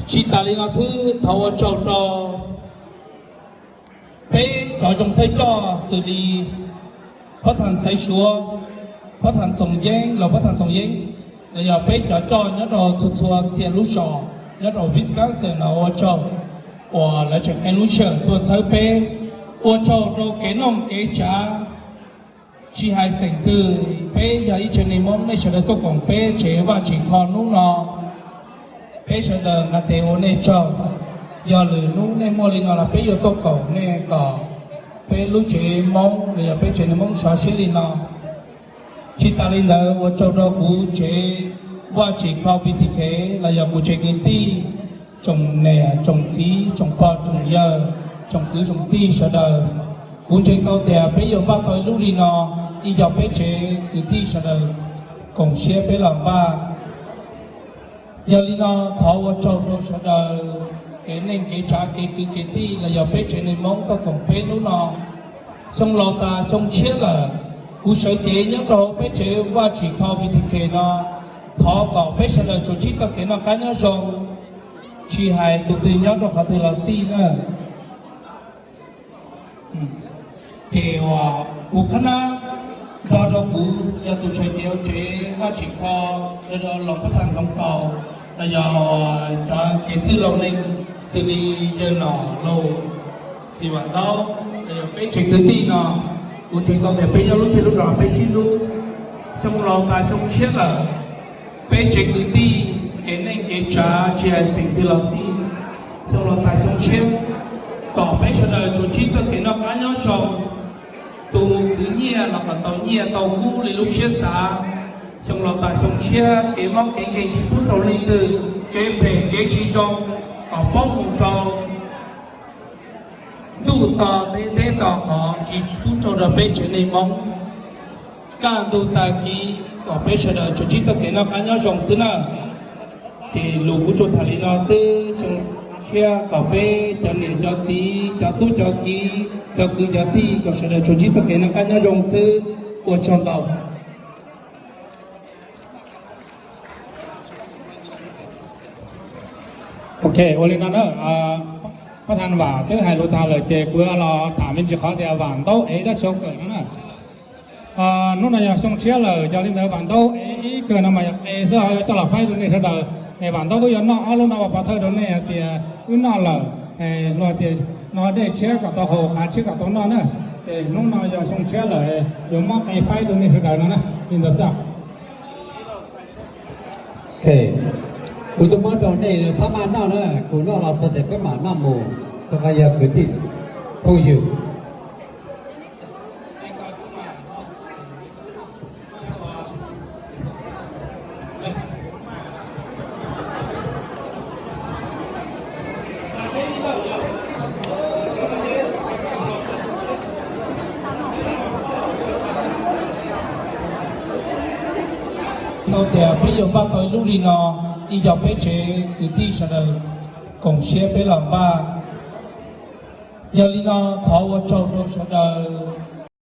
Tsis tas li no xwb, thov ua tsaug rau peb cov zoo thawj coj xws li Pab Thas Xaiv Suav, Pab Thas Txoos Yeeb, los Pab Thas Txoos Yeeb, los yog peb cov coj nyob rau txhua txhua txhia lub zos nyob rau Wisconsin no ua tsaug uas lawv tseem qee lub sij hawm tuaj txhawb peb. Ua tsaug rau kev noog kev tsav, tsis hais xeem twg, peb yog ib tsev neeg Hmoob, nej sawv daws tuaj koom peb tsev Vaj Tsim Kho hnub no. Peb sawv daws nqa tes ua nej tsaug. Yog lwm hnub nej muaj li no los peb yuav tuaj koom nej kom peb lub tsev Hmoob los yog peb tsev neeg Hmoob sov siab li no. Tsis tas li ntawd, ua tsaug rau kuv tsev Vaj Tsim Kho B T K los yog kuv tsev kwv tij, tsoom niam tsoom txiv, tsoom pog tsoom yawg, tsoom kwv tsoom tij sawv daws. Kuv ntseeg tau tias peb yuav npaj tau ib lub li no, ib yog peb tsev kwv tij sawv daws koom siab peb los npaj. Yog li no, thov ua tsaug rau sawv daws, kev neej kev tsav, kev kwv kev tij los yog peb tsev neeg Hmoob tuaj koom peb hnub no. Xyoo laus tas xyoo tshiab lawm, kuv sawv cev nyob rau peb tsev Vaj Tsim Kho B T K no, thov kom peb sawv daws tsuas ntsib txoj kev noj qab nyob zoo, tsis hais tus twg nyob rau qhov twg los xij na. Ces uas kuv qhab nab nrog rau kuv yog tus sawv cev tsev Vaj Tsim Kho, los Pab Thas Ntxoov Kaus, los yog cov kev txwj laus neeg xws li yawg Nom Lauj, txiv Vam Ntaub, los yog peb tsev kwv tij no, kuv ntseeg tau tias peb nyob lub sij lub zos peb sib hlub. Xyoo laus tas xyoo tshiab lawm, peb tsev kwv tij, kev neej kev tsav tsis hais xeem twg los xij, xyoo laus tas xyoo tshiab, kom peb sawv daws tsuas ntsib txoj kev noj qab nyob zoo. Tus mus khwv nyiaj los kom tau nyiaj tau kub li lub siab xav. Xyoo laus tas xyoo tshiab, kev mob kev nkeeg tsis pub rau leej twg, kev phem kev tsis zoo kom poob mus rau ntuj to teb, teb to qhov, tsis pub rau rau peb tsev neeg Hmoob. Kaj ntug tag kis kom peb sawv daws tsuas ntsib txoj kev noj qab nyob zoo xwb na. Ces lus kuv tsuas tham li no xwb, tshiab kom peb cov niam cov txiv, cov tub cov kiv, cov kwv cov tij kom sawv daws tsuas ntsib txoj kev noj qab nyob zoo xwb. Ua tsaug ntau. Ok, ua li no na, Pab Thas Vam twb hais lus tag lawm ces kuv los tham me ntsis qhov tias Vam Ntaub ev dab tsi kawm no na. Hnub no yog xyoo tshiab lawm, yog li ntawd Vam Ntaub ev ib kawm no mas yog qe xwb, ho yuav coj los faib rau nej sawv daws. Es Vam Ntaub wb yuav noj ob lub no ua pov thawj rau nej hais tias wb noj lawm, luag tias no dej tshiab kom tau haus, qav tshiab kom tau noj na. Es hnub no yog xyoo tshiab lawm, yuav muab qe faib rau nej sawv daws no na, li ntawd xwb. Kuv twb muab rau nej txhob maj noj na, kuv noj los txog tias peb mam noj mus, rau qhov yog kwv tij phooj ywg. Tau tias peb yuav npaj tau ib lub li no, ib yog peb tsev kwv tij sawv daws koom siab peb los npaj. Yog li no thov ua tsaug rau sawv daws